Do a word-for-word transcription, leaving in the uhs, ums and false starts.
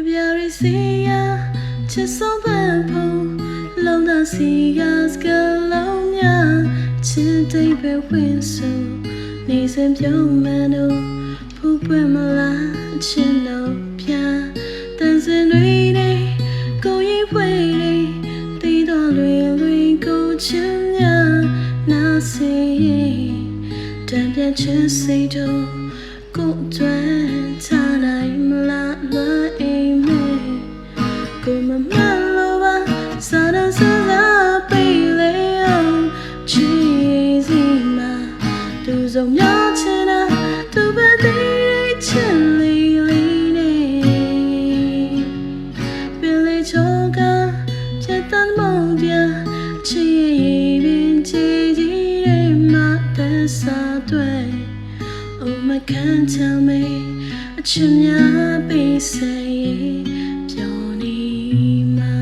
ဗျာဒိတ်ဆေးရ ချစ်ဆုံးဖန်ဖုံး လုပ်သားစည်းကမ်း စကားလုံးများ ချစ်တိမ်ပဲဝင်းစုံ နေစဉ်ပြုံးမှန်တို့ ဖူးပွင့်မလား ချစ်လို့ပြ သံစင်တွေနဲ့ ကိုယ်ရေးဖွဲ့တွေ သီးတော်လွင်လွင် ကိုချစ်များ နားဆင်ရင် တံပြန်ချစ်စိတ်တို့ ကိုယ်အတွက် ထားနိုင်မလား လွမ်းအိပ်မယ် ကိုယ်မမှန်လို့ပါ စာတမ်းစွန့်စားပေးလေအောင် ချစ်ရည်စီမှာ သူစုံမျောချင်တာ သူပဲသိတဲ့ ချစ်လေးလေးနဲ့ ပင်လယ်ချောက ဖြတ်သန်းမုန်ပြ ချစ်ရဲ့ရေပင် ခြေကြီးထဲမှာ သက်စာသွဲ Oh my can't tell me အချစ်များပေးဆက်ရင် ပျော်နေမှာ